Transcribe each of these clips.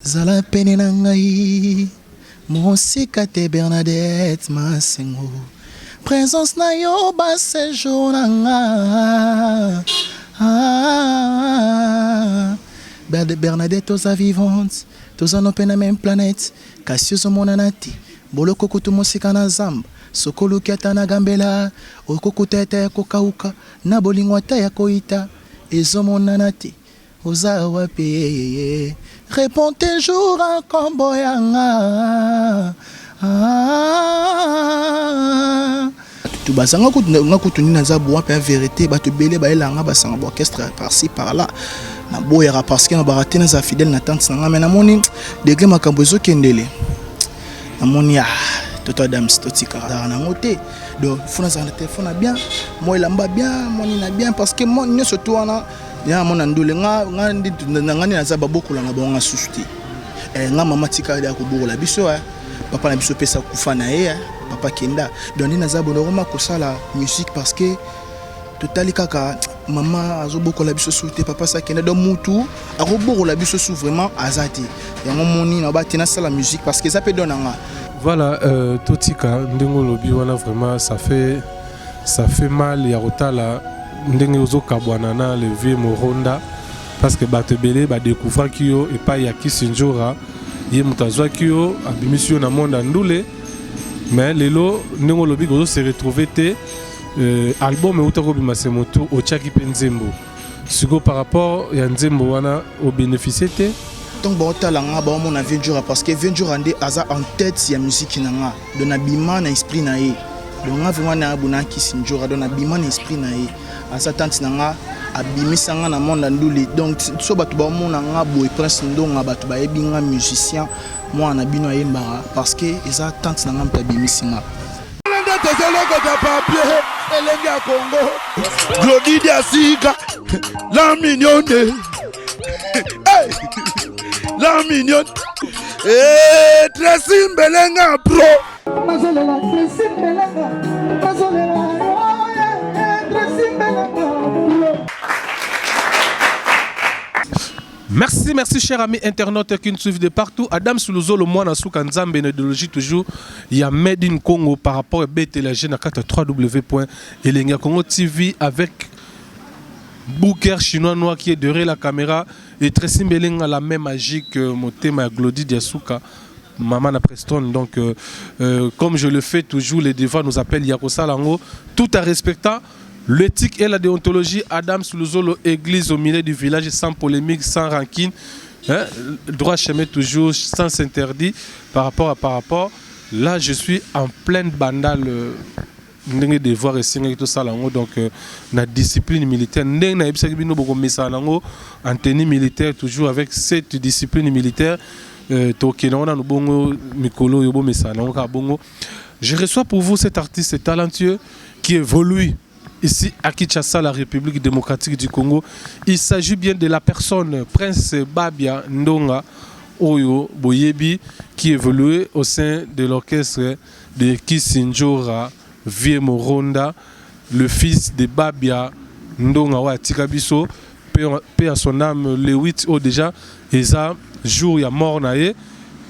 Zala pene na ngai mosika te Bernadette Masengo Presence na yo ba sejour na nga ah, Bernadette oza vivante toza no pe na meme planète kasi ozomonana te boloko kutu mosika na zamba soki oluki ata na gambela okokuta ata ya kokauka na bolingo ata ya koyita ezomonana te Oza wapi yeyeye Repond toujours a kombo ya nga ah. Bato baza nga kutu nga kutu nini naza boa mpe verité bato ebele bayela nga basanga ba orchestre par ci par là naboyaka parce que nabaka te nazala fidèle na tante na nga mais namoni degré makambo ezokendele namoni ah toto adams totikaka nango te donc fo nazala na telefone na bien mwa elamba bien mwa nini na bien parce que nyonso to wana Ya mona ndule nga nga ndi na nga naza babokola na bango nga susu te. Eh, nga mama tika ya kobokola biso eh. Papa na biso pesa kufa na ye eh. Papa kenda. Donc ndi naza bono koma kosala musique parce que totali kaka mama azobokola biso su te papa sa kenda donc mutu akobokola biso su vraiment aza te yango moni na bate nasala musique parce que eza mpe don na nga. Voilà, euh, totika ndenge olobi wana vraiment ça fait mal ya kotala ndenge ozokabwana na le vieux Moronda parce que bato ebele badécouvraki yo epai ya Kisindjora ye moto azwaki yo abimisi yo na monde ya ndule mais lelo ndenge olobi kozo se retrouver te album euta kobima se motu otiaki mpe nzembo sikoyo par rapport ya nzembo wana obénéficie te. Ntango baotala nga baomona vieux Ndjora parce que vieux Ndjora nde aza en tête ya musique na nga donc nabima na esprit na ye donc nga vraiment na bona Kisi Ndjora donc nabima na esprit na ye aza tante na nga abimisa nga na monde ya ndule donc so bato baomona nga boye Prince Ndonga bato bayebi nga musicien mwana na bino ayembaka parce que eza tante na nga moto abimisi nga. Nde tozolokota papier elenge ya Congo Glody Diasika la mignonne hey! La mignonne hey, Tracy Mbelenga bro Nazolela Tracy Mbelenga nazolela oh, yeah, yeah, Tracy Mbelenga bro. Merci, merci, chers amis internautes qui nous suivent de partout. Adam Soulouzo, le moine Souka Nzambe, une idéologie toujours. Il y a Made in Congo par rapport à BTLG, na 3W.Elenga Congo TV avec Booker chinois noir qui est derrière la caméra et Tracy Mbelenga, la main magique, Motema Glody Diasuka. Maman na Preston. Donc, comme je le fais toujours, les devoirs nous appellent Yakosa Lango, tout en respectant l'éthique et la déontologie. Adam Soulouzolo, église au milieu du village, sans polémique, sans rancune, hein, droit chemin toujours, sans interdit par rapport à par rapport. Là, je suis en pleine bandale. Ndenge devoir esengaki tosala yango donc na discipline militaire ndenge nayebisaki bino bokomesana nango en tenue militaire toujours avec cette discipline militaire tokende yango nanu bongo mikolo oyo bomesana nango kaka bongo. Je reçois pour vous cet artiste talentueux qui évolue ici à Kinshasa, la République démocratique du Congo. Il s'agit bien de la personne Prince Babia Ndonga Oyo Boyebi qui évolue au sein de l'orchestre de Kisindjora Vieux Moronda, le fils de Babia Ndonga oyo atika biso paix à son âme le 8 oyo déjà eza jour ya mort na ye.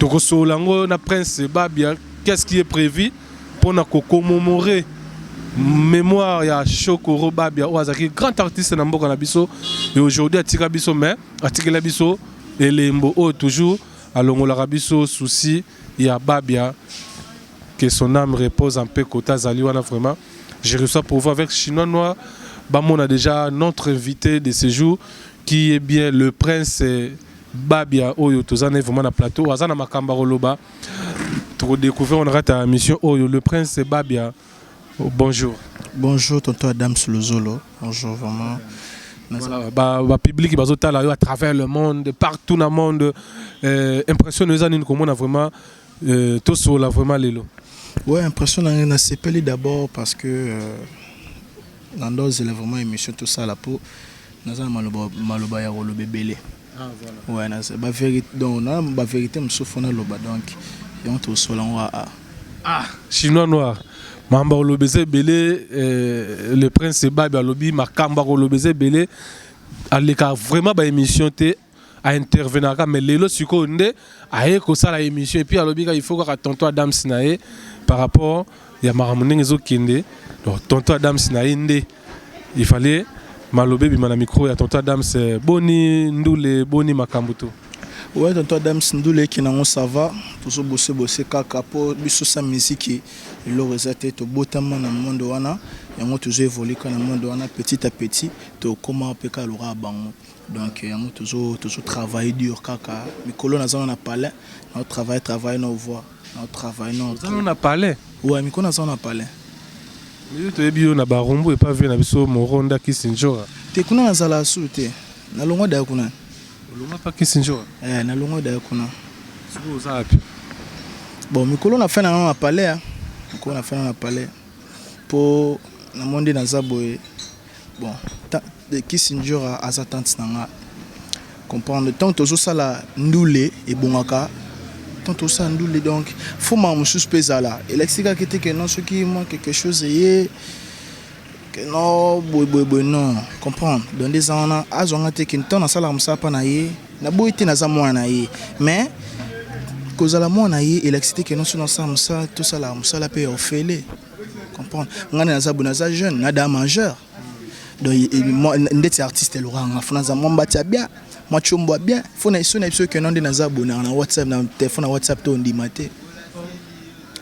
Tokosolola yango na Prince Babia, qu'est-ce qui est prévu mpona kocommémorer mémoire ya Chokoro Babia oyo azalaki grand artiste na mboka na biso et aujourd'hui atika biso mais atikela biso elembo oyo toujours alongolaka biso souci ya Babia. Que son âme repose en paix. Kota azali wana vraiment. Je reçois pour vous avec Chinois Noir bamona déjà notre invité de ce jour qui est bien le Prince Babia oyo toza na vraiment na plateau aza na makambo ya koloba tokodécouvrir on rate mission oyo le Prince Babia. Bonjour. Bonjour tonton Adam Lozolo. Bonjour vraiment. Voilà, ba public bazotala yo à travers le monde, partout dans le monde. Impression eza nini komona vraiment tosola vraiment lelo? Ouais, impression na na sepeli d'abord parce que na ndozela vraiment émission tout ça là pour naza na maloba maloba ya koloba ebele. Ah voilà. Ouais, na ba vérité donc na ba vérité mosusu na loba donc yango tosola ngo ah. Ah, Chinois noir. Mamba koloba eza ebele le Prince Babia alobi makambo akoloba eza ebele aleka vraiment ba émission te. A intervenaka, mais lelo sikoyo nde aye kosala émission et puis alobi kaka il faut kaka tonton Adams na ye par rapport ya makambo ndenge ezokende. Donc tonton Adams na ye nde il fallait maloba ebima na micro ya tonton Adams. Boni ndule, boni makambo to? Ouais, tonton Adams, ndule eki nango, ça va. Tozobose bose kaka mpo biso sa miziki eloko eza te. Tobotama na monde wana, yango tozo évolue kaka na monde wana. Petit à petit tokóma mpe kaka lokola bango. Donc yango tozo travailler dur kaka. Mikolo naza na palais, nao travailler, travailler na voix, nao travailler na Oza na palais? Ouais, mikolo naza na palais. Yo toyebi yo na Barumbu epa vie na biso Moronda Kisinjora. Te, kuna nazala su te, nalongwa daya kuna. Olongwa pa Kisinjora? Eh, nalongwa daya kuna. Sikoyo oza wapi? Bon, mikolo na fin na na palais, mikolo na fin na palais, mpo namoni nde naza boye. Bon, Kisinjora aza tante na nga, comprendre. Tant tozosala ndule ebongaka, tant tozosala ndule, donc faut makambo mosusu mpe ezala. Elakisi kaka te ke non, soki mwa quelque chose eye ke non, boye boye boye, non, comprendre. Donc nde eza wana, azwanga te ke ntango nasalaka mosala mpa na ye, naboyi te, naza mwana na ye. Mais kozala mwana na ye elakisi te ke non, so nasala mosala, tosalaka mosala mpe ya ofele, comprendre. Ngai naza boye, naza jeune, nada majeur. Donc ndeti artiste elokanga, faut naza mwa mbati ya bien, mwa tiombo ya bien. Faut na so na biso ke non, nde naza boye na WhatsApp, na telefone na WhatsApp to ondima te.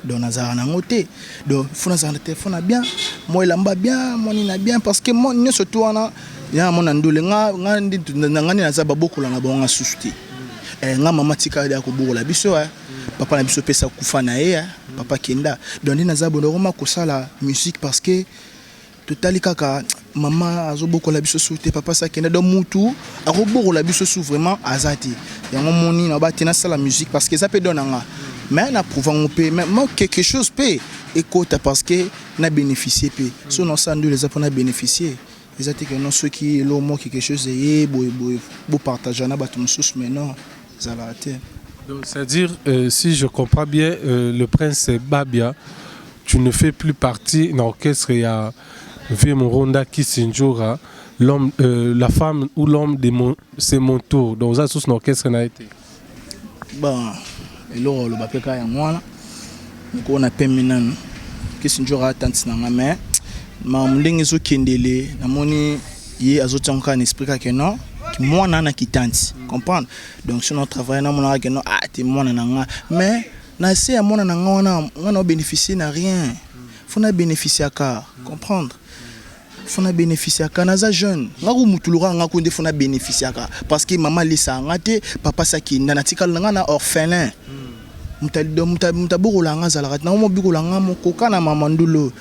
Donc nazalaka nango te. Donc faut nazala na telefone na bien, mwa elamba bien, mwa nini na bien, parce que mo nyonso to wana ya mona ndule. Nga nga nde naza babokola na bango, nga susu te. Nga mama tika ya kobokola biso, papa na biso pesa kufa na ye, papa kenda. Donc nde naza boye, nakoma kosala musique parce que totali kaka mama azobokola biso su te, papa sakenda. Donc mutu akobokola biso su vraiment aza te. Yango moni na ba te, nasala musique parce que eza mpe don na nga, mais na prouve yango mpe, mais moi quelque chose mpe ekota parce que na bénéficier mpe. So nasala ndule eza mpona bénéficier, eza te ke non, soki eloko moko quelque chose eye boye boye, bopartage na bato mosusu, mais non, ezalaka te. Donc, c'est-à-dire, si je comprends bien, le prince Babia, tu ne fais plus partie dans l'orchestre, il y a V. Moronda Kisinjora, l'homme, la femme ou l'homme de mon, c'est mon tour. Donc, ça, c'est l'orchestre n'a été. Bon, eloko oloba mpe kaka yango wana. Mokolo napemi nanu Kisinjora atanti na nga, mais makambo ndenge ezokendele, namoni ye azotiango kaka na esprit kaka non, mwana na kitanti, comprendre. Donc so na travaille, namonaka ke non, ah te, mwana na nga, mais na se ya mwana na nga wana, nga na obénéficie na rien. Faut na bénéficiaka, comprendre, faut na bénéficiaka. Naza jeune, nga ku mutu lokola nga ku nde faut na bénéficiaka parce que mama alesaka nga te, papa sakenda, natikala na nga na orphelin. Moto abokola nga azalaka te, nango mobikola nga mokoka na mama ndulo.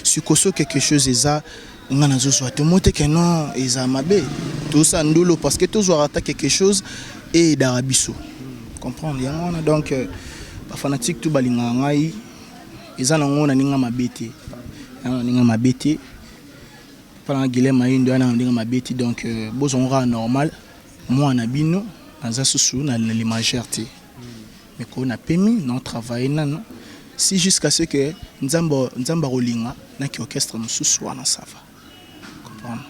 Sikoso quelque chose eza, nga nazozwa te mo te ke non, eza mabe. Tozosala ndulo parce que tozwaka ata quelque chose eyedaka biso, comprendre. Yango wana, donc bafanatique tu balingaka ngai, eza nango na ndenge mabe te, eza na ndenge mabe te. Mpa na Guilem Mayindo ya na ndenge mabe te. Donc bozwango kaka normal, mwana bino naza susu na limagere te. Mikolo napemi na travaille nano si jusqu'à ce que Nzambe akolinga naki orchestre mosusu wana, ça va, comprendre.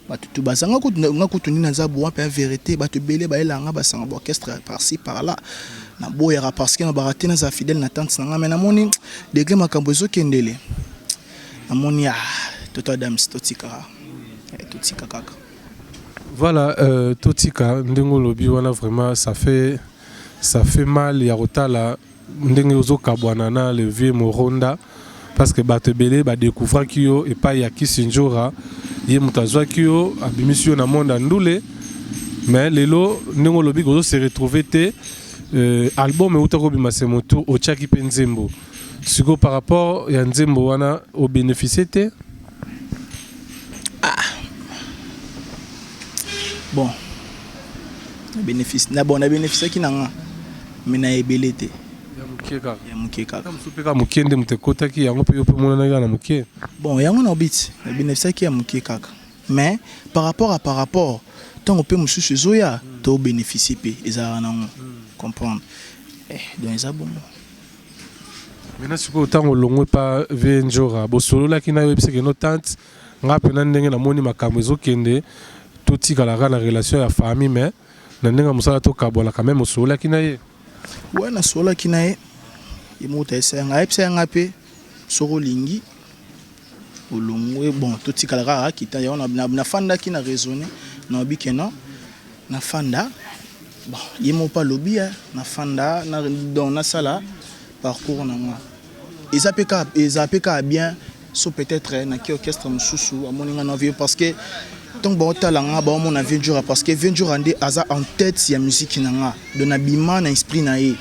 Bato tu baza nga kutu, nga kutu nde naza boa mpe ya vérité. Bato ebele bayelanga basanga baorchestre par-ci par-là, naboyaka parce que nabaka te, nazala fidèle na tante na nga. Mais namoni degré makambo ezokendele, namoni ah, toto Adams, totika, totika kaka. Voilà, totika ndenge olobi wana. Vraiment, ça fait mal ya kotala ndenge ozokabwana na le vieux Moronda, parce que bato ebele badécouvraki yo epai ya Kisinjora. Ye moto azwaki yo, abimisi yo na monde ya ndule. Mais lelo ndenge olobi kozo se retrouver te. Album euta kobima, c'est mon tour, otiaki mpe nzembo. Sikoyo par rapport ya nzembo wana, obénéficie te? Ah. Bon, na bénéfice na, bon, na bénéficiaki na nga, mais na ebele te. Ya moke kaka. Ya moke kaka. Mosusu mpe kaka moke nde moto ekotaki yango mpe yo mpe omonanaki kaka na moke. Bon, yango na obiti na bénéficiaki ya moke kaka, mais par rapport ntango mpe mosusu ezoya, tobénéficie mpe, ezalaka nango, comprendre. Donc eza bongo. Maintenant sikoyo, ntango olongwe pa vie Njora, bosololaki na yo, oyebisaki no tante nga mpena ndenge namoni makambo ezokende, totikala kaka na relation ya famille, mais Na ndenge ya mosala tokabwana quand même, osololaki na ye? Ouais, nasololaki na ye. Ye moko tayebisa yanga, ayebisa yanga mpe soki olingi olongwe, bon, totikala kaka kita yango. Nafandaki na raisonne, nayobi ke non, nafanda. Bon, ye moko mpe alobi nafanda, donc nasala parcours na nga. Eza mpe kaka, eza mpe kaka bien. So peut-être naki orchestre mosusu, amoni nga na vie, parce que ntango baotala nga, baomona Vieux Ndjora, parce que Vieux Ndjora nde aza en tête ya musique na nga. Donc nabima na esprit na ye.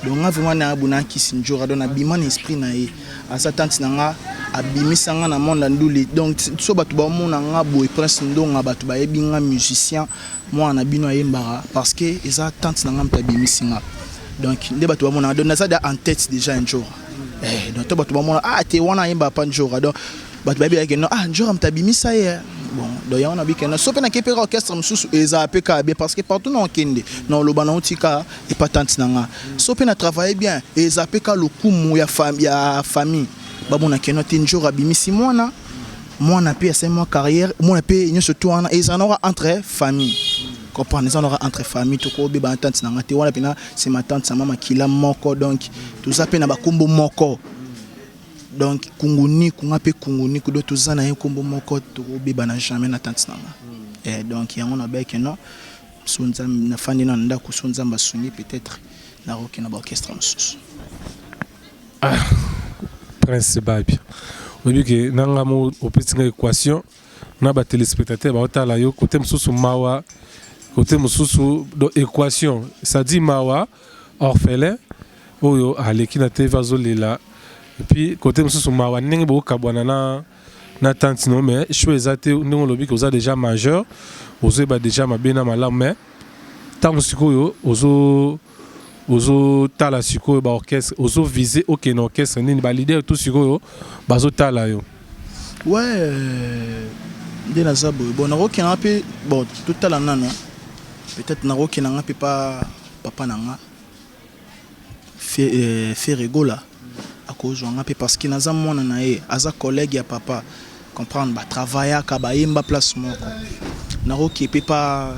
Donc nga vraiment na bona Kisi Ndjora, donc nabima na esprit na ye. Aza tante na nga, abimisa nga na monde ya ndule. Donc so bato baomona nga boye, Prince Ndonga, bato bayebi nga musicien, mwana na bino ayembaka, parce que eza tante na nga moto abimisi nga. Donc nde bato bamona, donc naza da en tête déjà ya Ndjora. Donc to bato bamona, ah te, wana ayembaka pa Ndjora. Donc bato bayebelaki no, ah, Ndjora moto abimisa ye. Bon, donc yango nabi kende so mpe nake mpe orchestre mosusu, ezala mpe kaka bien, parce que partout na okende na oloba na otika epa tante na nga. So mpe na travaille bien, ezala mpe ka lokumu ya famille, bamona keno te Ndjora abimisi mwana, mwana mpe asali mwa carrière, mwana mpe nyonso to wana ezala naka entre famille, comprendre, eza naka entre famille. Tokobeba na tante na nga te. Wana mpena c'est ma tante, sama makila moko, donc toza mpe na bakombo moko. Donc kunguniku, nga mpe kunguniku, donc toza na ye nkombo moko, tokobebana jamais na tante na nga. Donc yango nabeyaki non, so Nzambe, nafandi na ndako, so Nzambe asungi, peut-être nakoki na baorchestre mosusu. Ah, Prince Babia, oyebi ke na nga mo opesi nga équation na batéléspectateur baotala yo. Kote mosusu mawa, kote mosusu. Donc équation, c'est-à-dire mawa, orphelin oyo aleki na TV azolela, et puis kote mosusu mawa ndenge bokabwana na tante no. Mais choix eza te. Ndenge olobi ke oza déjà majeur, ozoyeba déjà mabe na malamu. Mais ntango sikoyo ozo ozotala sikoyo baorchestre, ozovise okende orchestre nini? Baleader to sikoyo bazotala yo? Ouais, nde naza boye, bon, nakokenda mpe. Bon, totala nano, peut-être nakokenda nga mpe pa papa na nga Ferre Gola, akozwa nga mpe, parce que naza mwana na ye, aza collègue ya papa, comprendre, batravaillaka, bayemba place moko. Nakoki mpe pa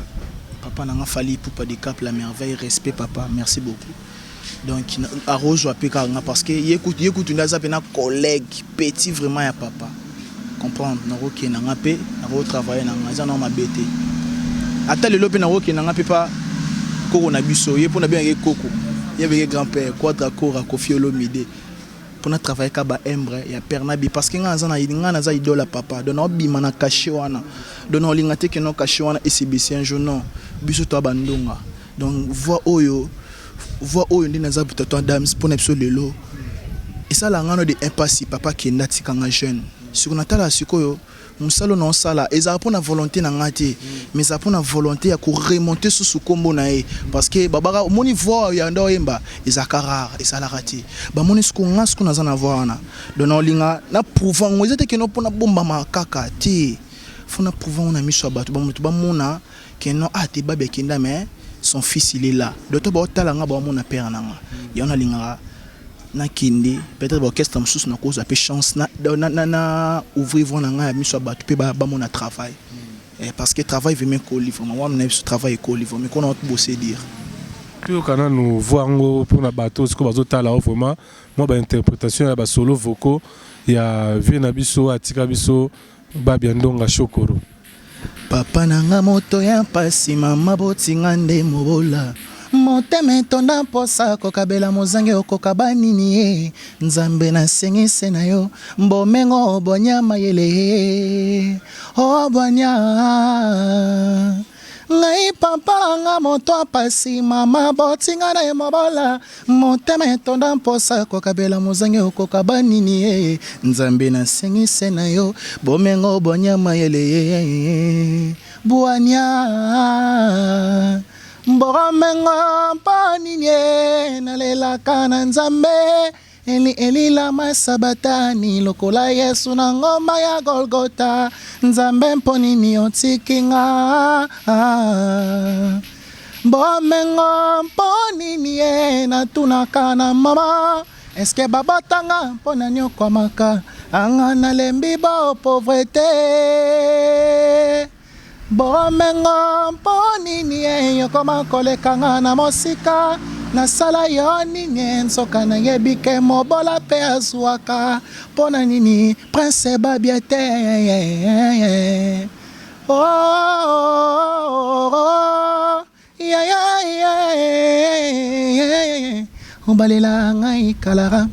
papa na nga Fally Ipupa de Cap la Merveille. Respect papa, merci beaucoup. Donc arozwa mpe kaka nga, parce que ye kutu nde aza mpe na collègue petit vraiment ya papa, comprendre. Nakokende nga mpe, nakotravaille na nga, eza nao mabe te. Ata lelo mpe nakokende nga mpe pa koko na biso, ye mpo na bengaki koko, ye abenge grand père Quadra Kora Kofi Olomide, mpona travaille ka baembre ya père na bi, parce que nga naza na nga naza idole ya papa. Donc naobima na cachet wana, donc naolinga te keno cachet wana esebisi un jour. Non, biso toya bandonga. Donc voix oyo nde naza tato Adams mpona biso lelo esalaka nga no de impasi. Papa akenda, atikanga jeune. Sikoyo natala sikoyo mosala na osala, ezala mpona volonté na nga te, mais ezala mpona volonté ya koremonter susu nkombo na ye, parce que babaka omoni voix ya nde oyemba ezalaka rare, ezalaka te. Bamoni siko nga siko naza na voix wana, donc naolinga na prouve yango. Eza te keno mpona bombama kaka te, faut na prouve yango na miso ya bato, bamoto bamona keno, ah te, Babi akenda, mais son fils, il est là. Donc to baotala nga, baomona père na nga. Yango nalingaka nakende peut-être baorchestre mosusu, nakozwa mpe chance na ouvrir voie na ngai ya miso ya bato mpe bamona travail, parce que travail vraiment ekoli, vraiment wana na biso travail ekoli vraiment, kona bose dire. Toyoka nanu voix yango mpona bato sikoyo bazotala o vraiment mwa bainterprétation ya basolo vocaux ya vieux na biso atika biso, Babia Ndonga Shokoro. Papa na nga moto ya mpasi, mama botinga nde mobola, motema etonda mposa kokabela mozangi, okoka banini ye. Nzambe, nasengise na yo bomengo, obwanya mayele, obwanya ngai. Papa na nga moto apasi, mama botinga na ye mobola, motema etonda mposa kokabela mozangi, okoka banini ye. Nzambe, nasengise na yo bomengo, obwanya mayele, bwanya mboromengo mpo nini ye nalelaka na Nzambe eli elilama sabatani lokola Yesu na ngomba ya Golgota. Nzambe, mpo nini otiki nga? Bomengo mpo nini ye natunaka na mama, eske babotanga mpo na nyokwamaka anga? Nalembi bo pauvreté. Bomengo mpo nini e okoma koleka nga na mosika nasala yo nini e nzoka nayebi ke mobola mpe azwaka mpo na nini prince Babia te oh, oh, oh, oh. Obalela ngai kala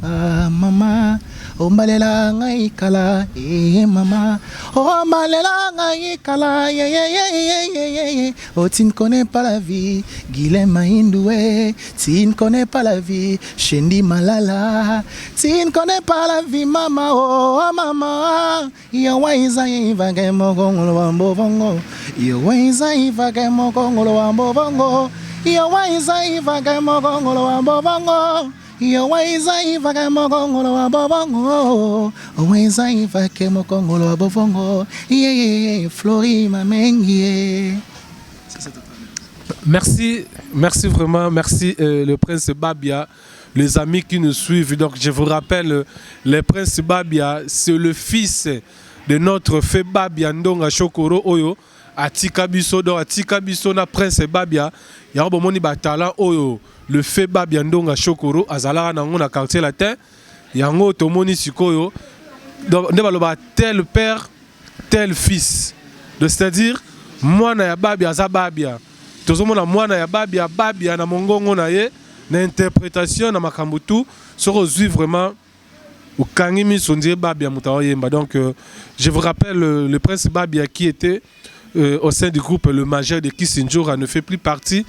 mama, ombalela ngai kala eh mama, ombalela ngai kala ye ye ye ye ye ye ye. Oh tu ne connais pas la vie, Guylain Mahindoué, tu ne connais pas la vie, Shendi Malala, tu ne connais pas la vie mama oh mama. Yo waiza ivake mokongolo wa mbovongo. Yo waiza ivake mokongolo wa mbovongo. Yo waiza ivake mokongolo wa mbovongo. Yo waiza ivake mokongolo wa mbovongo. Waiza ivake mokongolo wa mbovongo. Ye ye ye Flori Mamengi. Merci, merci vraiment, merci euh, le prince Babia, les amis qui nous suivent. Donc je vous rappelle, euh, le prince Babia, c'est le fils de notre feu Babia Ndonga Chokoro Oyo, atika biso donc atika biso na prince Babia, yango bomoni ba talent oyo le feu Babia Ndonga Chokoro azalaka nango na quartier latin, yango tomoni sikoyo donc nde baloba tel père tel fils donc c'est-à-dire mwana ya Babia aza Babia tozomona mwana ya Babia Babia na mongongo na ye na interprétation na makambo tout soki ozwi vraiment okangi miso ndie Babia moto aoyemba. Donc euh, je vous rappelle euh, le prince Babia qui était euh, au sein du groupe le majeur de Kisindjora ne fait plus partie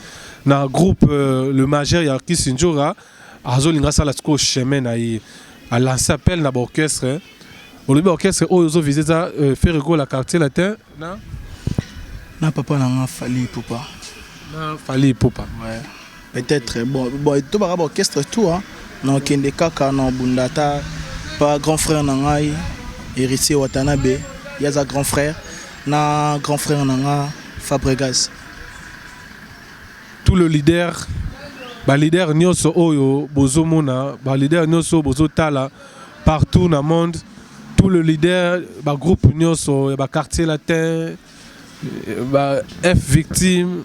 na groupe euh, le majeur ya Kisindjora azolinga asala sikoyo chemin na ye alance appel na baorchestre olobi orchestre oyo ozovise eza euh, Ferre Gola quartier latin na Na papa na nga Fally Ipupa. Na Fally Ipupa. Ouais. Peut-être bon bon to ba orchestre tout hein. Na okende kaka na bunda ata pa grand frère na ngai Héritier Watanabe, yaza grand frère na grand frère na nga Fabregas. Tout le leader ba leader nyonso oyo bozomona ba leader nyonso oyo bozotala partout na monde tout le leader ba groupe nyonso ya ba quartier latin ba F victime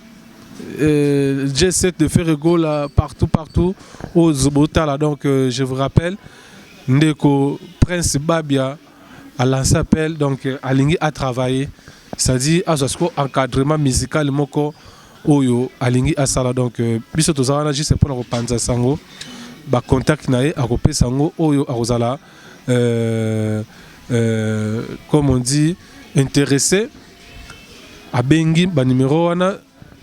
euh, J7 de Ferre Gola partout partout oyo botala. Donc euh, je vous rappelle ndeko Prince Babia a lancé appel donc euh, alingi a travailler, c'est-à-dire azwa siko encadrement musical moko oyo alingi asala. Donc euh, biso toza wana juste mpona kopanza sango bacontact na ye akopesa yango oyo akozala euh, euh, comme on dit intéressé abengi banumero wana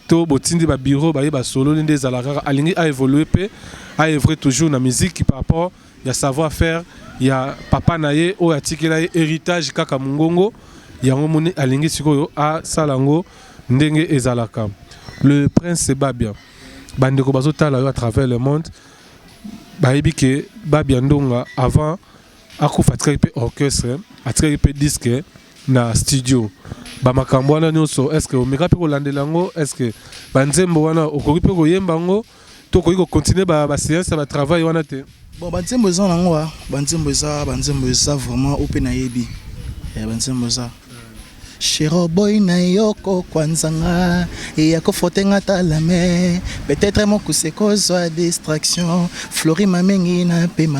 to botindi babureau baye basololi nde ezala kaka alingi aévolue mpe aœuvre toujours na musique par rapport ya savoir faire ya papa na ye oyo atikela ye héritage kaka mongongo yango moni alingi sikoyo asala yango ndenge ezalaka. Le prince Babia, bandeko bazotala yo à travers le monde bayebi ke Babia Ndonga avant akufa atikaki mpe orchestre, atikaki mpe disque na studio. Bamakambo wana nyonso est ce que omeka mpe kolandela yango? Est ce que banzembo wana okoki mpe koyemba yango to okoki kocontinue baséance ya batravail wana te? Bon, banzembo eza nango ah. Banzembo eza, banzembo eza vraiment oyo mpe nayebi. Eh, banzembo eza Shero boy na yo kokwanzanga ya kofote nga talame peut-être mokuse kozwa distraction Flori Mamengi na pema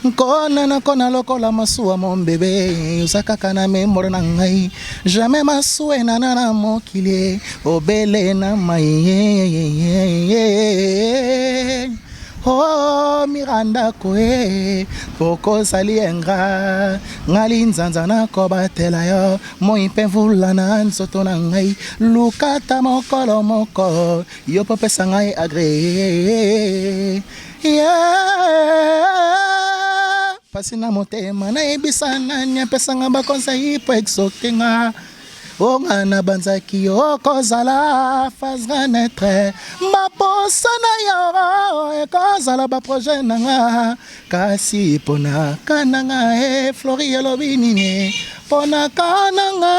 nkona nakona lokola masuwa mon bébé oza kaka na mémoire na ngai jamais masuwa enana na mokili obele na mai. Oh Miranda koe pokozali engra ngali nzanza nakobatela yo moi mpe mvula na nzoto na ngai lukata mokolo moko yo mpo pesa ngai agré yeah. Pasi na motema nayebisa nani apesanga baconseil mpo exote nga onga nabanzaki yo kozala phase naître baposa na yo ekozala baprojet na nga kasi mpona ka na nga e Flori elobi nini mpona ka na nga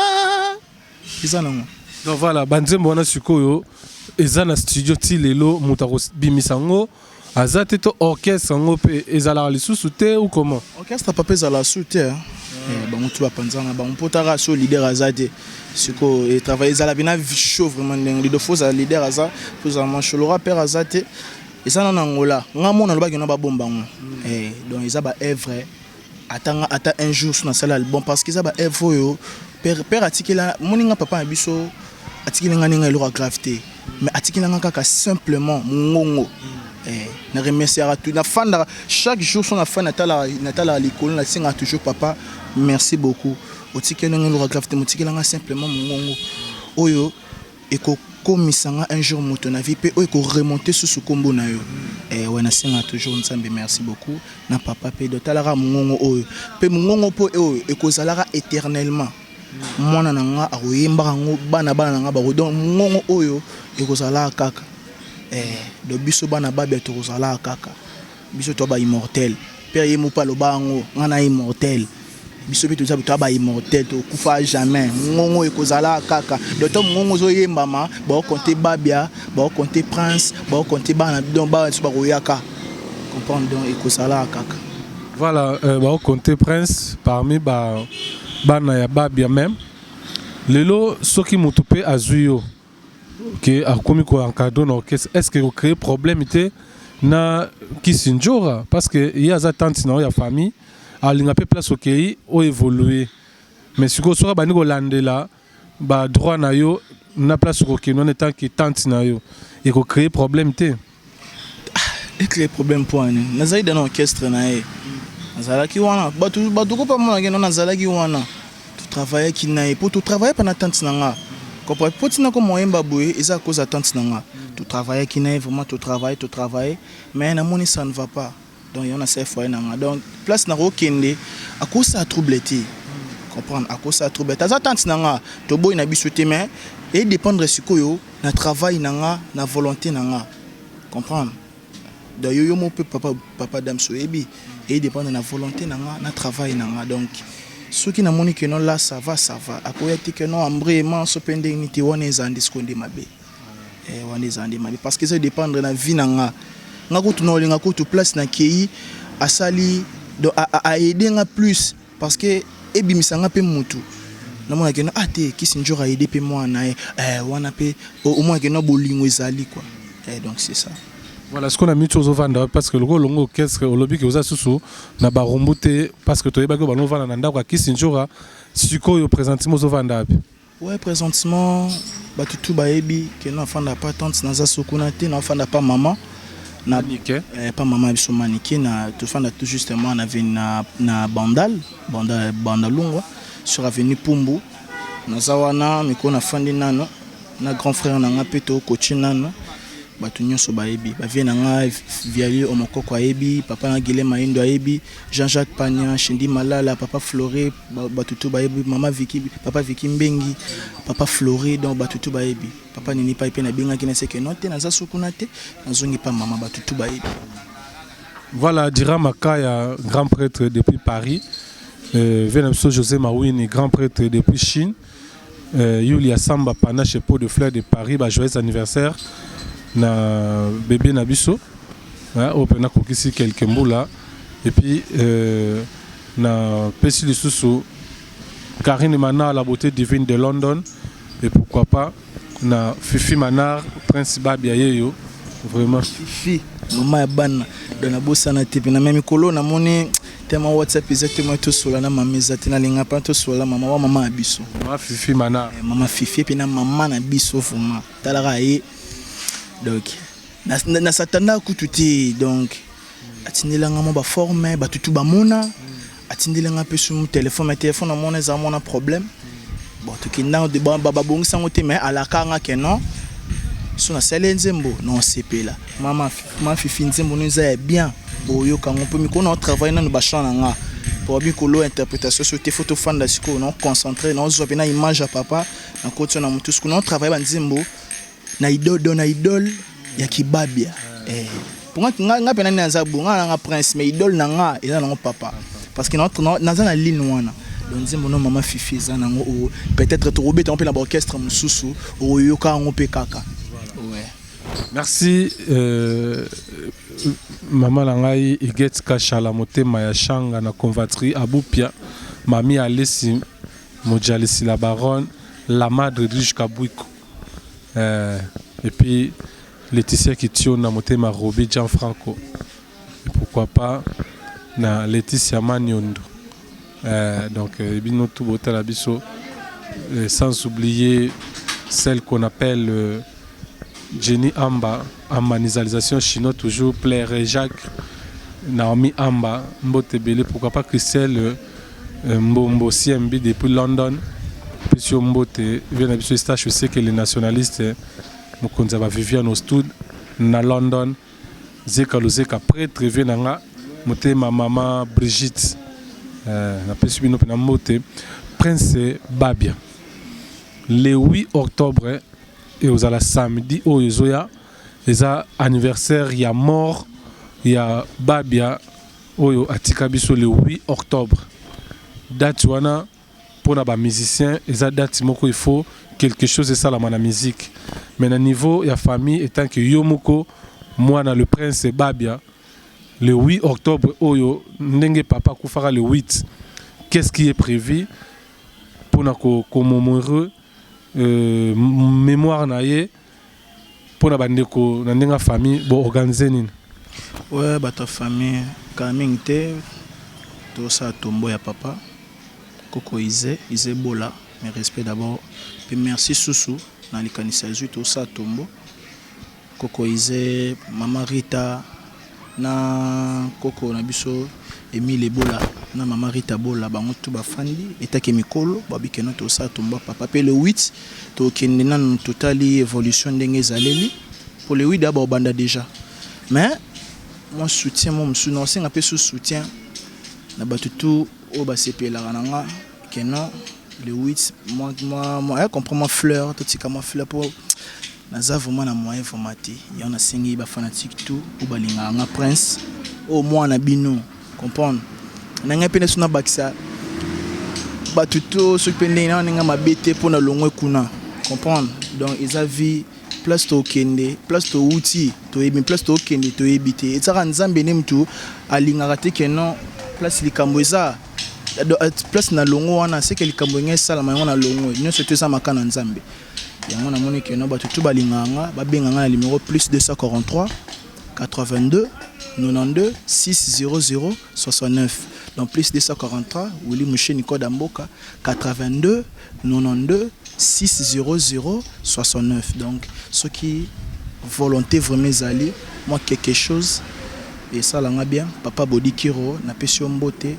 eza nango. Donc voilà banzembo wana sikoyo eza na studio ti lelo moto akobimisa yango. Aza te to orchestre yango mpe ezalaka lisusu te ou comment? Orchestre papa ezala su te, hein. Bango tu bapanzana bango mpo taka so leader aza te. Sikoyo etravaille ezala mpena chaud vraiment, ndenge lido fo ozala leader aza fo ozala mwa chaud. Lora père aza te, eza nano Angola. Nga mona alobaki no babomba yango. Donc eza ba œuvre ata nga ata un jour so nasala album, parce que eza ba œuvre oyo père atikela. Moni nga papa na biso atikeli nga ndenge eloko ya grave te, mais atikela nga kaka simplement mongongo. Na remerciaka tu, nafandaka chaque jour so nafandi, natalaka likolo, nasengaka toujours: "Papa, merci beaucoup, otikeli nga eloko ya grave te, motikela nga simplement mongongo oyo ekokomisa nga un jour moto na vie mpe oyo ekoremonte susu nkombo na yo." We nasengaka toujours Nzambe merci beaucoup na papa mpe do talaka mongongo oyo mpe mongongo mpo oyo ekozalaka éternellement. Mwana na nga akoyembaka yango, bana bana na nga bako. Donc mongongo oyo ekozalaka kaka. Donc biso bana Babia tokozalaka kaka, biso to baimmortel. Mpe ye mo mpe aloba yango: "Nga na immortel." Biso mpe toza toya baimmortel, tokufa jamais. Mongongo ekozalaka kaka. Donc to mongongo ezoyembama, baokonte Babia, baokonte Prince, baokonte bana, donc bana biso bakoyaka comprendre. Donc ekozalaka kaka. Voilà, baokonte Prince parmi ba bana ya Babia. Même lelo soki motu mpe azwi yo ke akomi koencadre na orchestre, est ce que ocréer problème te na Kisi Njora? Parce que ye aza tante na oyo ya famille, alinga mpe place okei oyo évolue. Mais sikoyo soki abandi kolandela badroit na yo na place okokende wana etant que tante na yo, ekocréer problème te? Ecréer problème mpo ani nazali dans orchestre na ye, nazalaki wana. Bato kopa monaki no nazalaki wana, totravaillaki na ye mpo totravaille mpa na tante na nga, comprendre mpo ntina ko moyemba boye eza à cause ya tante na nga. Totravaillaki na ye vraiment, totravaille, totravaille, mais namoni ça ne va pas. Donc yango nasali foyer na nga. Donc place nakokende akosala trouble te, comprendre, akosala trouble te. Aza tante na nga, toboyi na biso te, mais edépendre sikoyo na travail na nga, na volonté na nga, comprendre. Donc yo mo mpe papa, papa Dams oyebi, edépendre na volonté na nga, na travail na nga. Donc soki namoni ke non, là ça va, ça va, akoya te ke non ambrement so mpe ndenge nini te. Wana eza nde sikoyo nde mabe. Wana eza nde mabe parce que eza dépendre na vie na nga. Nga kutu na olinga kutu place nakei asali, donc aide nga plus parce que ebimisa nga mpe mutu namonaki no ah te, Kisi Njora aide mpe mwana ye. Wana mpe omonaki no bolingo ezali quoi. Donc c'est ça. Voilà, sikoyo na miti ozovanda, parce que lokola olongo orchestre, olobi ke oza susu na Barumbu te, parce que toyebaki oyo balongo ovanda na ndako ya Kisi Njora. Sikoyo présentement ozovanda wapi? Ouais, présentement bato tu bayebi ke nafanda pa tante, naza sokuna te, nafanda pa mama na Nike. Pa mama biso Manike na tofanda tout justement na na Bandal, Bandal, Bandalungwa, sur avenue Pumbu. Naza wana mikolo, nafandi nano na grand frère na nga mpe tokochi nano. Bato nyonso bayebi, bavie na nga Viali Omokoko ayebi, papa na Gile Maindo ayebi, Jean-Jacques Pania, Shindi Malala, papa Floré, bato tu bayebi, mama Viki, papa Viki Mbengi, papa Floré. Donc bato tu bayebi, papa nini pai mpe nabengaki na seke no te, naza sukuna te, nazongi pa mama, bato tu bayebi. Voilà, Dira Makaya, grand prêtre depuis Paris. Venamso José Mawini, grand prêtre depuis Chine. Yulia Samba Panache, pot de fleurs de Paris, bah, joyeux anniversaire. Na bébé na biso. Hein, oyo nakokisi quelques mbula. Et puis, na pesi lisusu Karine Manar, la beauté divine de London. Et pourquoi pas, na Fifi Manar, Prince Babia Yeyo. Vraiment. Fifi, mama ya bana, donc nabosana te mpe na me mikolo namoni tema WhatsApp eza te, moi tosola na mama eza te. Nalinga mpa tosola mama wa mama ya biso. Mama Fifi Manar. Mama Fifi mpe na mama na biso vraiment, talaka ye. Donc na satanda kutu te. Donc atindelanga mwa baforme, bato tu bamona, atindelanga mpe su telefone, mais telefone namona eza mwana problème. Bon, tokenda babongisa yango te, mais alaka nga ke non, so nasali nzembo na osepela. Mama, mama Fifi, nzembo no eza ya bien, boyoka yango mpo mikolo na otravaille nano bachamp na nga po mikolo interprétation so te, fo tofanda sikoyo na concentré, na ozwa mpe na image ya papa na koti na motu. Sikoyo na otravaille banzembo na idole, do na idole ya kibabia. Po nga mpe nani naza bo nga nanga Prince, mais idole na nga eza nango papa, parce que naza na ligne wana. Donc nzembo no mama Fifi eza nango peut-être tokobeta yango mpe na baorchestre mosusu, okoyoka yango mpe kaka, ouais. Merci. Mama na ngai Huguette Kashala motema ya Shanga na Convatrie Abupia, Mami Alesi Mojalisi la baronne, la madre Edwige Kabwiko eh, et puis Laetitia Kitiona motema Roby Gianfranco et pourquoi pas na Laetitia Maniondo eh, donc euh, bino tout botala biso euh, sans oublier celle qu'on appelle euh, Jenny Amba Ambanisalisation chinois toujours Plaire et Jacques Naomi Amba mbote ebele pourquoi pas Christelle euh, Mbombo CMB depuis London pesi yo mbote vie na biso Eustache Oseke le nationaliste mokonzi ya ba Viviane Ostud na London Zeka Lozeka prêtre vie na nga motema mama Brigitte euh, napesi bino mpena mbote Prince Babia le 8 octobre Ekozala samedi oyo ezoya eza anniversaire ya mort ya Babia oyo atika biso le 8 octobre. Date wana pona ba musiciens eza date moko il faut quelque chose esalama na musique mais na niveau ya famille etant que yo moko mwana le prince Babia le 8 octobre oyo ndenge papa akufaka le 8 qu'est-ce qui est prévu pona ko commemorer euh, mémoire na ye mpo na bandeko na ndenge ya famille bo organiser nini? Ouais, bato ya famille kala mingi te tosala tombo ya papa koko Ize Ize Bola, mes respects d'abord pe merci susu na likanisi azwi tosala tombo Koko Ize, mama Rita na koko na biso Emile Ebola na mama Rita Bola bango tout bafandi etake mikolo babi que non tosala tomba papa pe le 8 tokende nanu totali evolution ndenge ezaleli po le 8 da baobanda dejà mais mwa soutien mwa mosusu nakosenga pe su soutien na bato tout oyo basepelaka na nga que non le 8 moi moi moi eh, comprend moi fleur totika mwa fleur po naza vraiment na moyen vraiment te yango nasengi ba fanatique tout oyo balingaka nga prince oyo mwana bino comprendre na ngai mpe neso nabakisa bato to soki mpe ndenge na ndenge mabe te mpo na longwe kuna comprendre donc eza vie place tokende place towuti toyebi place tokende toyebi te ezaka nzambe nde mutu alingaka te ke non place likambo eza place na longo wana seke likambo enge esalama yango na longo nyonso to eza maka na nzambe yango namoni ke non bato tu balingaka nga babenga nga na numero plus 243 82 92 600 69 donc plus 243 Willy Musheni Koda Mboka 82 92 600 69 donc soki volonté vraiment ezali mwa quelque chose esala nga bien papa Bodi Kiro napesi yo mbote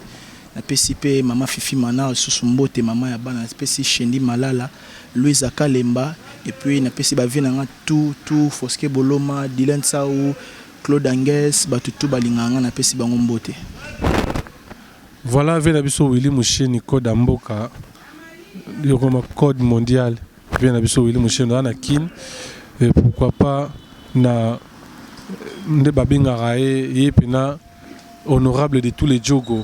napesi pe mama Fifi Mana lisusu mbote mama ya bana napesi Shendi Malala Louisa Kalemba et puis napesi ba vieux na nga tout tout Foske Boloma Dylan Tsau Claude Anges batu tout balingaka nga napesi bango mbote. Voilà vie na biso Willy Musheni code ya mboka yokoma code mondial vie na biso Willy Musheni oza na Kin et pourquoi pas na nde babengaka ye ye pena honorable de tous les Djogo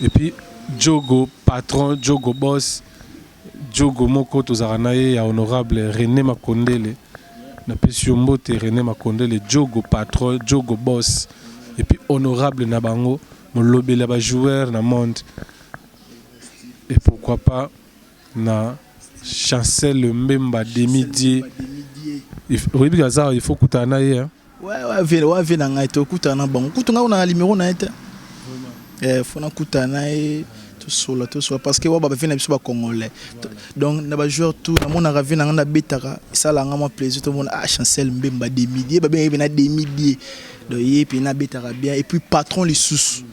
et puis Djogo patron Djogo boss Djogo moko tozalaka na ye ya honorable Rene Makondele napesi yo mbote Rene Makondele Djogo patron Djogo boss et puis honorable na bango molobeli ya ba joueurs na monde et pourquoi pas na Chancel Mbemba demi dieu oyebi aza il faut kutana na ye hein? Ouais, ouais, ouais, vie na ngai tokutana na bango kutu ngai na numéro na ye te eh, fo nakutana na ye tosola tosola parce que wa ba vie na biso ba congolais donc na ba joueur tout namonaka vie na ngai nabetaka esalaka nga mwa plaisir tomona ah Chancel Mbemba demi dieu babengaki mpe na demi dieu donc ye mpe nabetaka bien et puis patron lisusu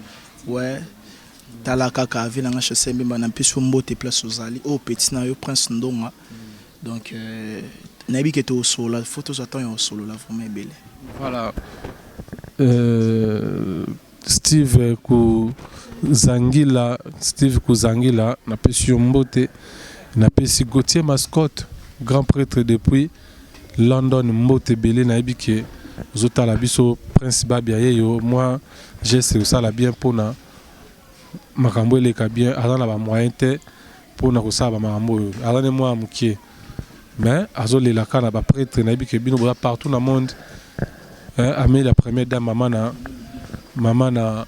ouais tala kaka vie na nga Chancel Mbemba napesi yo mbote place ozali oyo petit na yo Prince Ndonga donc euh, nayebi ke tosolola fo tozwa temps ya kosolola vraiment ebele. Voilà euh, Steve Kuzangila Steve Kuzangila napesi yo mbote napesi Gauthier Mascotte grand prêtre depuis London mbote ebele nayebi ke ozotala biso Prince Babia yeyo mwa geste osala bien mpona makambo eleka bien aza na ba moyen te pona kosala ba makambo oyo aza nde mwana mukie mais azolela kaka na ba pretre nayebi ke bino boza partout na monde. Eh, Amelia la première dame mama na mama na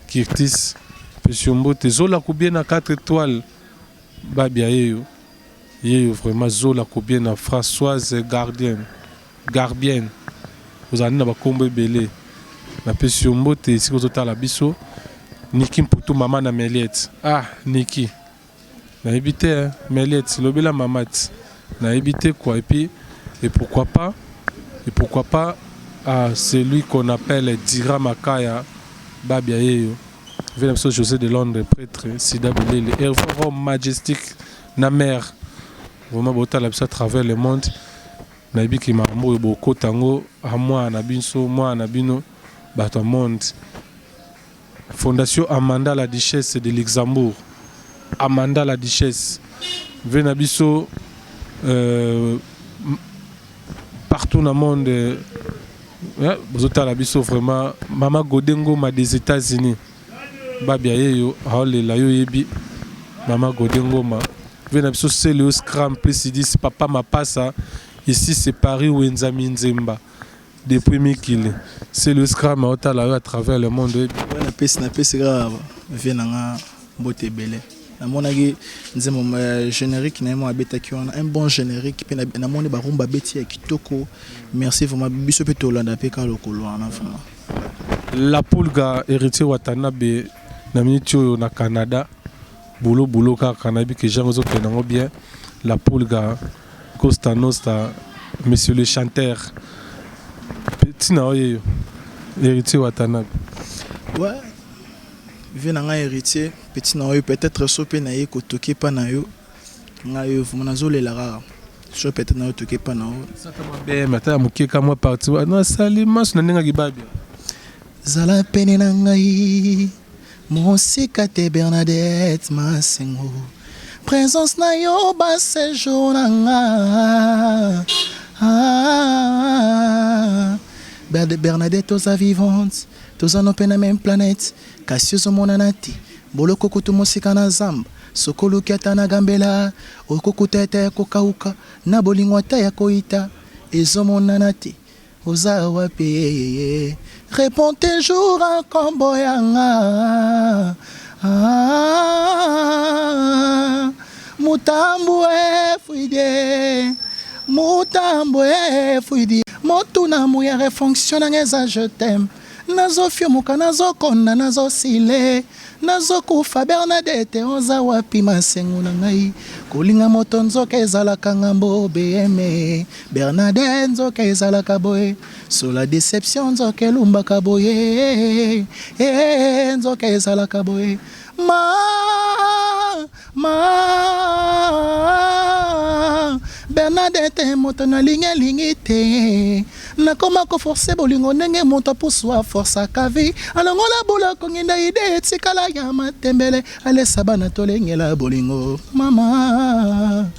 Kirtis pesi yo mbote Zola Kubie na 4 étoiles Babia yeyo yeyo vraiment Zola Kubie na Françoise Gardien Garbienne ozali na bakombo ebele napesi yo mbote esika ozotala biso Niki Mputu mama na Meliette ah Niki Nayebi te hein Meliette lobela mama ti nayebi te quoi et puis et pourquoi pas et pourquoi pas à celui qu'on appelle Dira Makaya Babia yeyo vie na biso Jose de Londres pretre Sida Bilele Herve Rome Majestic na mère vraiment botala biso à travers le monde nayebi ki makambo oyo bokota yango a mwana na biso mwana na bino bato ya monde. Fondation Amanda la duchesse de Luxembourg Amanda la duchesse vie na biso euh, partout na monde eh, bozotala biso vraiment mama Gode Ngoma des États-Unis babia yeyo aolela yo yebi mama Gode Ngoma vie na biso Celeo Scram plus 10 papa Mapasa ici c'est Paris Wenza Minzemba Depuis mikili Celeo Scram aotala yo à travers le monde oyebi. Ouais, napesi napesi kaka vie na nga mbote ebele namonaki nzembo euh, générique na ye moko abetaki wana un bon générique mpe namoni barumba abeti ya kitoko merci vraiment biso mpe tolanda mpe kaka lokolo wana vraiment La Pulga Héritier Watanabe na minute oyo na Canada boulot boulot kaka nayebi ke genre ezokende yango bien La Pulga Costa Nosta monsieur le chanteur tina oye yo Héritier Watanabe. Ouais vie na ngai Héritier petit na oyo peut-être so pe na ye kotoki epa na yo ngai oyo vraiment nazolela kaka so peut-être na yo toki epa na yo BM ata ya moke ka mwa parti wana asali maso na ndenge akibabia zala pene na ngai Mosika te Bernadette Masengo Presence na yo ba sejour na nga ah, Bernadette oza vivante toza no mpe na meme planète kasi ozomonana te boloko kutu mosika na zamba soki oluki ata na gambela okokuta ata ya kokauka na bolingo ata ya koyita ezomonana te Oza wapi Réponds toujours à kombo ya nga ah, Mutambu efuidie Mutambu efuidie Motuna muyere fonction nanga eza je t'aime Nazofiomuka nazokonda nazosile Nazokufa Bernadette oza wapi masengo na ngai kolinga moto nzoka ezalaka ngambo BM Bernadette nzoka ezalaka boye sur la deception nzoka elumbaka boye eh, nzoka ezalaka boye ma ma Bernadette moto nalingi alingi te Nakoma ko forcer bolingo ndenge moto apusu a forçaka vie alongola boloko nginda ide etikala ya matembele alesa bana tolengela bolingo mama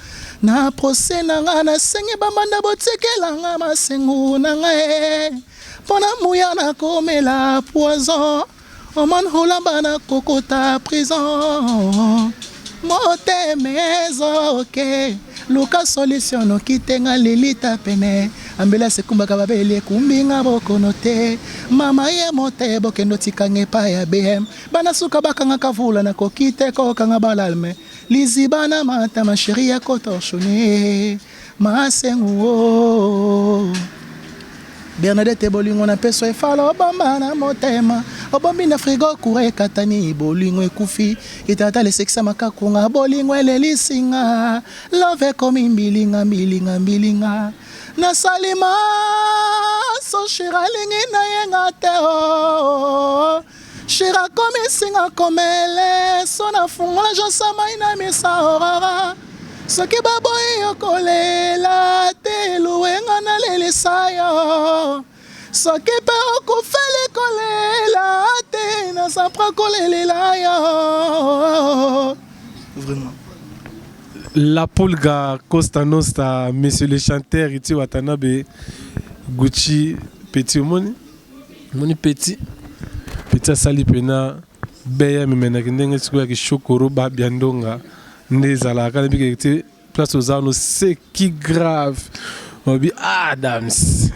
na procès na nga nasengi bambanda botikela nga masengo na nga e mpo na muya nakomela poison Oman Hulamba na kokota prison motema ezoke luka solution noki te nga lilita pene ambulance ekumbaka babeli ekumbi nga bokono te mama ye mote bokende otikanga epai ya bm bana suka bakangaka vula nakoki te kokanga balalme liziba na matama sheri ya kotorshone Masengu oh. Bernadette bolingo na peso efala obomba na motema obombi na frigo courant ekatani bolingo ekufi kitata lesekisa makakunga bolingo elelisi nga love ekomi mbilinga mbilinga mbilinga nasali maso shira alingi na ye nga te oh. Shira akomisi nga komele so nafungola josa mai na misa aurora soki baboyi yo kolela te luwenga nalelisa yo soki mpe okufeli kolela te naza pra kolelela yo vraiment. La Pulga Costa Nosta monsieur le chanteur Iti Watanabe Gucci petit omoni Omoni petit petit asali pena beye memenaki ndenge sikoyo ya kishokoro babia ndonga nde ezalaka na bike te place oza no seki grave obi Adams.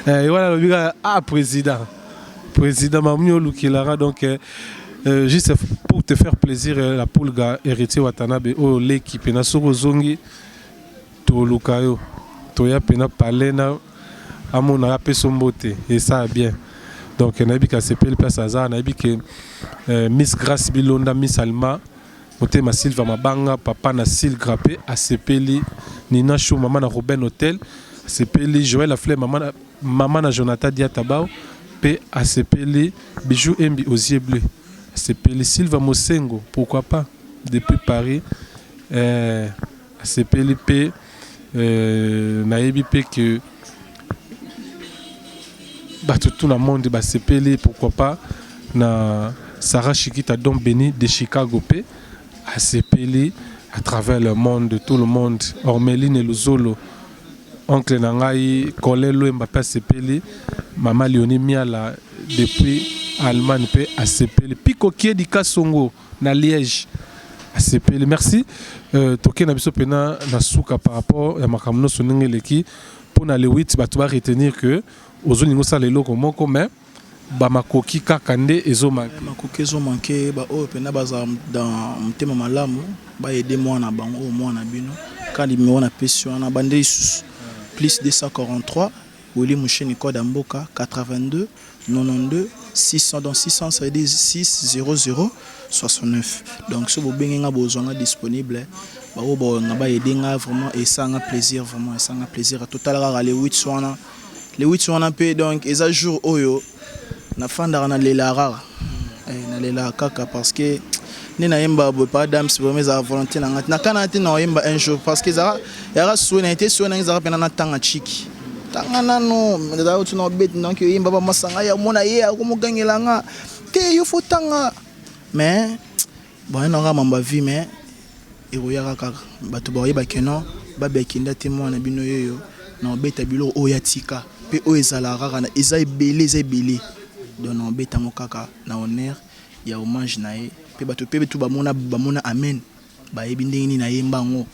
Eh, wana alobi kaka ah président président mamuni olukelaka. Donc juste pour te faire plaisir, la Pulga, Héritier Watanabe oyo leki mpena, soki ozongi toluka yo, toya mpena pale na amona apesa mbote, esala bien. Donc nayebi ke asepeli place aza. Nayebi ke Miss Grace Bilonda, Miss Alma Motema, Silva Mabanga, papa na Silgra mpe asepeli, Nina Chou, mama na Ruben Hotel asepeli, Joël Afle, mama na Jonathan Diatabao mpe asepeli, Bijou Embi aux yeux bleus asepeli, Silva Mosengo, pourquoi pas, depuis Paris, asepeli mpe. Nayebi mpe ke bato tout na monde basepeli, pourquoi pas na Sarah Chikita Dom Béni de Chicago mpe asepeli, à travers le monde, tout le monde, Ormeline Luzolo, oncle na ngai Colin Lwemba mpe asepeli, mama Leonie Miala depuis Allemagne mpe asepeli, Piko Kiedi Kasongo na Liège asepeli. Merci. Tokei na biso mpena na suka par rapport ya makambo nyonso ndenge eleki mpo na le 8. Bato baretenir que ozolinga osala eloko moko, mais bamakoki kaka nde ezomanke. Makoki ezomanke. Baoyo mpena bazala dans motema malamu, baaider mwana bango oyo, mwana bino ka numéro napesi wana, bande lisusu plus 243, Willy Musheni, code ya mboka, 82 92 600. Donc 600, ça veut dire 6 00 69. Donc so bobengi nga, bozwanga disponible. Baoyo baoyanga baaider nga, vraiment esanga plaisir, vraiment esanga plaisir. Totala kaka le 8 wana, le 8 wana mpe. Donc eza jour oyo nafandaka, nalelaka kaka, nalelaka kaka, parce que nde nayemba boye pa Adams, vraiment ezalaka volonté na nga te. Nakana te na oyemba un jour, parce que ezalaka yaka souhait na ye te. Souhait na nga ezalaka mpena natanga chiki, tanga nano, ezalaka oti na obeti. Donc oyemba bamasanga ya omona ye akomogangela nga te, yo faut tanga. Mais bon, ye nanga mambo ya vie, mais ekoyaka kaka. Bato bakoyeba ke non, babekenda te, mwana bino yoyo na obeta biloko oyo ya tika mpe oyo ezalaka kaka, eza ebele, eza ebele. Donc na obeta yango kaka na honneur ya hommage na ye mpe bato mpe tu bamona, bamona amen, bayebi ndenge nini nayemba yango,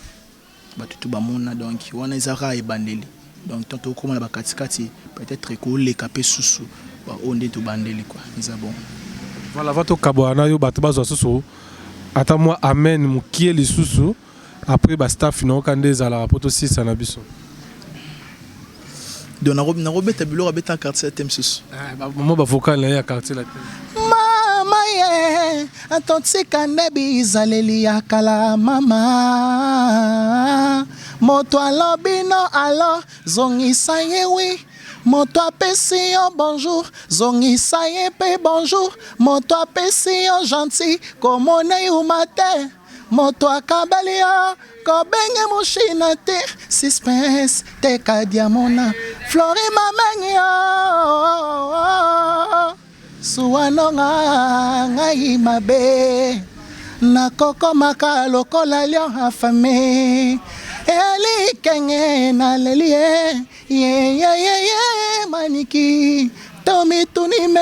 bato tu bamona. Donc wana eza kaka ebandeli. Donc tant tokóma na bakatikati, peut-être ekoleka mpe susu oyo nde tobandeli quoi, eza bon. Voilà, va tokabwana na yo, bato bazwa susu ata mwa amen mokie lisusu, après bastaff nayoka nde ezalaka mpo tosisa na biso. Donc nakobeta biloko abeta quartier te mosusu. Mo bavocal na ye ya quartier la te. Mama ye atotika nde bizaleli ya kala. Mama, moto alobi no alo, zongisa ye oui. Moto apesi yo bonjour, zongisa ye mpe bonjour. Moto apesi yo gentil, komona yuma te. Moto akabeli yo, kobenge moshina te. Suspense teka diamona Flori mamengi yo suwanonga ngai mabe, nakokomaka lokola lion affamé. Elikenge naleli ye yeyeyeye maniki to mituni me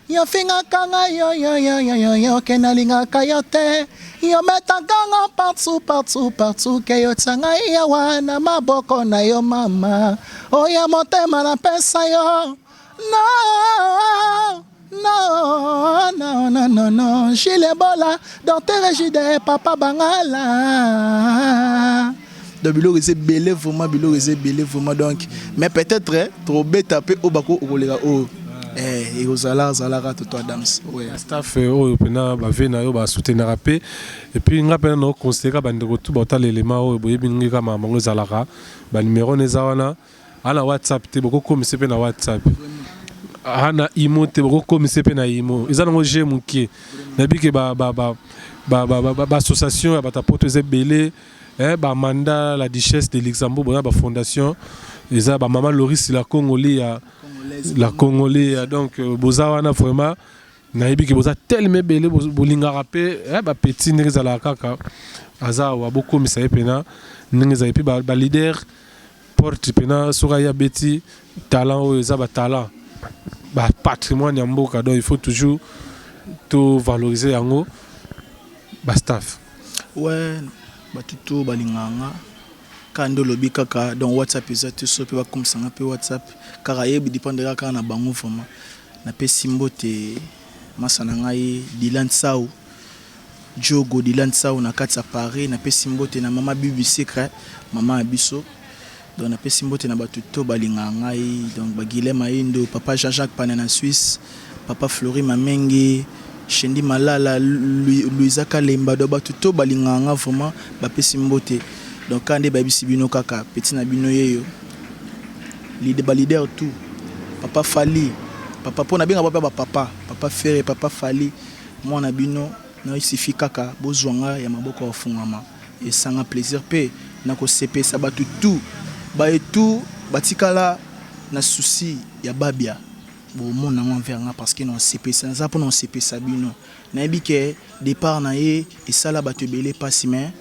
yo fingaka ngai yoyoyoyoyo ke nalingaka yo te, yo metaka nga partout, partout, partout, ke yotia ngai awa na maboko na yo. Mama oya, motema napesa yo. No, no, no, no, no, no. Gilles Bola, docteur Jude, papa Bangala. Donc biloko eza ebele, vraiment biloko eza ebele vraiment. Donc mais peut-être tobeta mpe oyo bako okoleka oyo ekozala azalaka Toto Adams, ouais. Staff oyo mpena bave na yo basoutenaka mpe. Et puis nga mpena naoconsidéraka bandeko tu baotala elema oyo, boyebi ndenge kaka makambo yango ezalaka. Banumero na eza wana, ana WhatsApp te, bokokomisa mpe na WhatsApp, ana imo te, bokokomisa mpe na imo. Eza nango je mokie, nayebi ke baassociation ya bato ya poto eza ebele, bamanda la Duchesse de Luxembourg, boza bafondation, eza bamama Loris la Congoli ya la Congoli. Donc boza wana vraiment, nayebi ke boza telema ebele, bolingaka mpe bapeti ndenge ezalaka kaka. Aza awa, bokomisa ye mpena ndenge ezali mpe baleader porte mpena. Soki aye abeti talent oyo eza batalent, bapatrimoine ya mboka. Donc il faut toujours tovaloriser yango, bastaff. Ouais, bato to balingaka nga. Kaka nde olobi kaka donc WhatsApp eza te soki pe bakomisa nga pe WhatsApp kaka ye dependre kaka na bango vraiment. Napesi mbote masa na ngai Dylan Tsau Djogo Dylan Tsau na kati ya Paris napesi mbote na mama Bibi Secret mama ya biso donc napesi mbote na bato to balingaka ngai donc ba Guilain Mayindo papa Jean Jacques Pana na Suisse papa Flory Mamenge Shendi Malala Louisa Kalemba donc bato to balingaka nga vraiment bapesi mbote donc kaka nde bayebisi bino kaka petit na bino yeyo ba leader tout papa Fally papa po nabenga bango pe ba papa papa Ferre papa Fally mwana bino na il suffit kaka bozua nga ya maboko ya kofungwama esanga plaisir pe nako sepelisa batu tout baye tout batikala na souci ya Babia bomona yango envers nga parce que nako sepelisa naza pona kosepelisa bino nayebi ke depart naye esala batu ebele pasi mais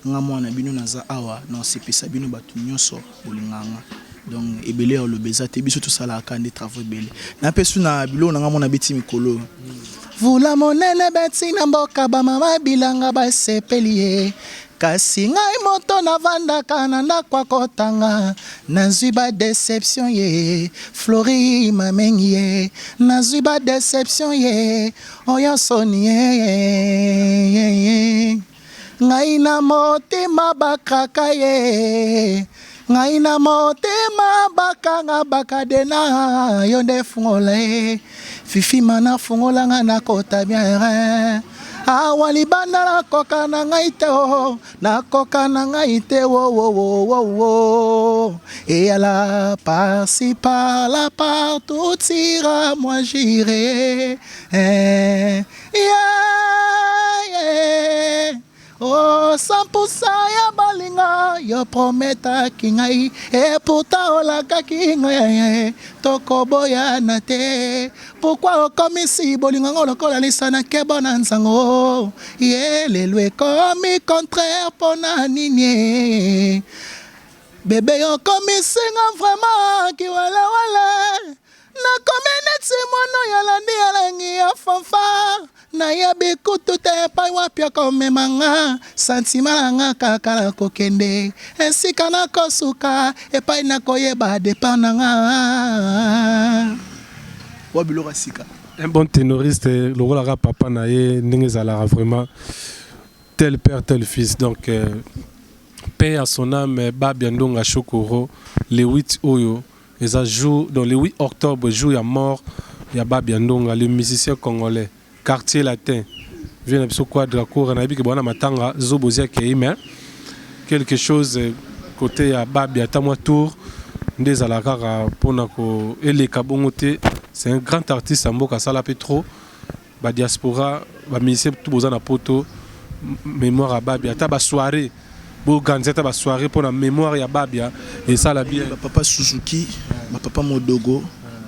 Nga mwana na bino naza awa nao sepelisa bino batu nioso bolingaka nga donc ebele ya koloba eza te biso tosalaka kaka nde travaux ebele na pe su na biloko na nga mona beti mikolo oyo. Vula monene ebeti na mboka ba mama bilanga basepeli ye kasi ngai moto navandaka na ndako ya kotanga nazwi ba deception ye Flory Mamengi ye nazwi ba deception ye oyo soni ye Ngai na motema bakraka ye Ngai na motema bakanga bakadena Yo nde fungola ye Fifi mana fungola nga nakota bien eh. Awa libanda nakoka na ngai te oh, nakoka na ngai te wo wo wo wo wo Eyala par-ci par-là partout tira moi j'irai eh. Yeah, yeah. Oh, 100% ya bolingo yo prometaki ngai e pourtant olakaki ngai tokoboyana te pourquoi okomisi bolingo yango lokola lisana kebo na nsango ye lelo ekomi contraire mpona nini bebe yokomisi nga vraiment kiwelewele Nakomi neti mwana oyo alandi elengi ya fanfare Nayebi kutu te epai wapi okomema nga Sentiment na nga kaka nakokende Esika nakosuka epai nakoyeba depart na nga Wa biloko ya sika. Un bon tenoriste lokola kaka papa na ye ndenge ezalaka vraiment tel père tel fils donc paix à son ame Babia Ndonga Shokoro le 8 oyo Eza jour donc le 8 octobre jour ya mort ya Babia Ndonga le musicien congolais quartier latin vieux na biso Quadra Kora nayebi ke boza na matanga zobozi akeyi mais quelque chose cote ya Babia ata mwa tour nde ezalaka kaka pona ko eleka bongo te c'est un grand artiste ya mboka asala pe trop ba diaspora ba musiciens tout boza na poto memoire ya Babia ata ba soiree bo organiser ata ba soiree pona memoire ya Babia esala bien. Ba papa Suzuki ba papa Modogo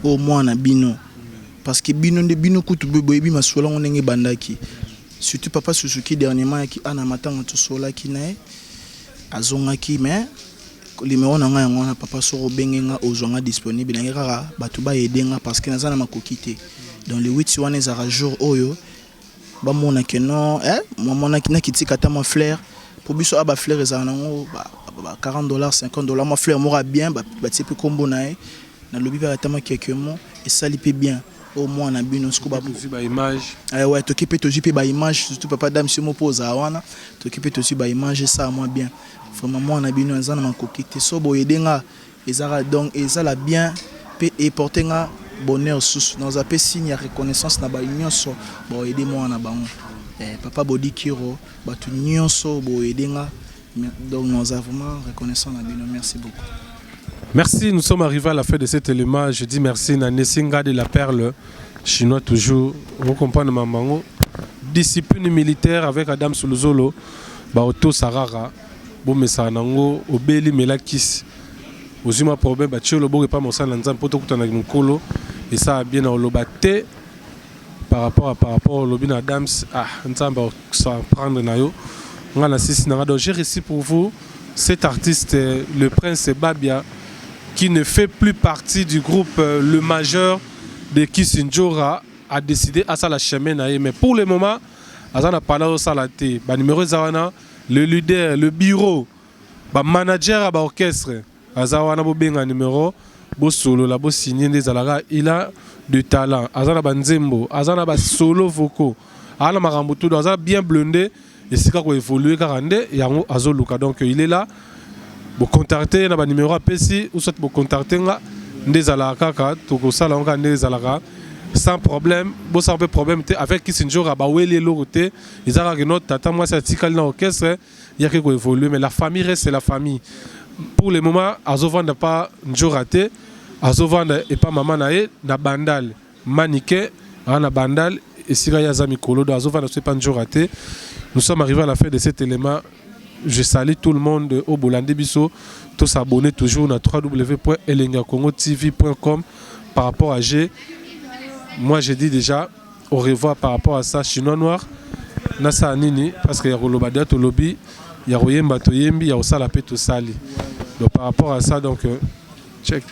oyo mwana bino parce que bino nde bino kutu boyebi masolo yango ndenge ebandaki surtout papa Suzuki dernièrement ayaki awa na matanga tosololaki naye azongaki mais Numero na nga yango wana papa soki obengi nga ozua nga disponible nalingi kaka batu ba aider nga parce que naza na makoki te donc le 8 wana ezalaka jour oyo ba mona que non eh nakitika ata mwa fleur po biso awa ba fleur ezalaka nango ba 40 dollars 50 dollars mwa fleur moko ya bien batie pe kombo na ye nalobi pe ata mwa quelques mots esali pe bien oyo mwana bino siko ba tozui ba image eh ouais toki pe tozui pe ba image surtout papa dame yo moko ozala wana toki pe tozui ba image esala mwa bien Vraiment mwana bino aza na makoki te soki bo aide nga ezaka donc ezala bien pe e porte nga bonheur susu naza pe signe ya reconnaissance na bayo nionso ba aide mwana na bango eh papa body kiro batu nionso bo aide nga donc naza vraiment reconnaissant na bino merci beaucoup. Merci, nous sommes arrivés à la fin de cet élément. Je dis merci na Nessinga de la Perle, chinois toujours. Vous comprenez mamango. Discipline militaire avec Adam Suluzolo. Ba otosa kaka bomesana na ngo obeli mela kisi ozwi mwa problème batie yo loboko epa mosali na nzambe mpo tokutana mokolo esala bien na oloba te par rapport à par rapport olobi na Adams ah nzambe s'en prendre na yo nga na sisi na nga donc j'ai reçu pour vous cet artiste le prince Babia qui ne fait plus partie du groupe le majeur de Kisindjora a décidé asala chemin na ye mais pour le moment Aza na palais azo sala te ba numero eza wana le leader le bureau. Ba manager ya ba orchestre aza wana, bobenga numéro, bosolola, bosigne nde ezalaka. Il a de talent, aza na banzembo, aza na basolo vocaux, aza na makambo tout, aza bien blindé. Esika koévolue kaka nde yango azoluka. Donc il est là, bocontacte na banuméro apesi ou soit bocontacte nga nde ezalaka kaka, tokosala yango kaka nde ezalaka sans problème. Bosala mpe problème te avec Kisi Nzora, baweli eloko te. Eza kaka no tata mwasi atikali na orchestre, yaki koévolue, mais la famille reste la famille. Pour le moment azovanda pa Nzora te, azovanda epa mama na ye na Bandal. Manike aza na Bandal esika ye aza mikolo, do azovanda so epa Nzora te. Nous sommes arrivés à la fin de cet élément. Je salue tout le monde au bolandi biso, tous s'abonner toujours na www.elengiakongotv.com. Par rapport à G, moi j'ai dit déjà au revoir par rapport à ça. Chinois noir nasala nini? Parce que ya koloba deya tolobi, ya koyemba toyembi, ya kosala mpe tosali. Donc par rapport à ça, donc check.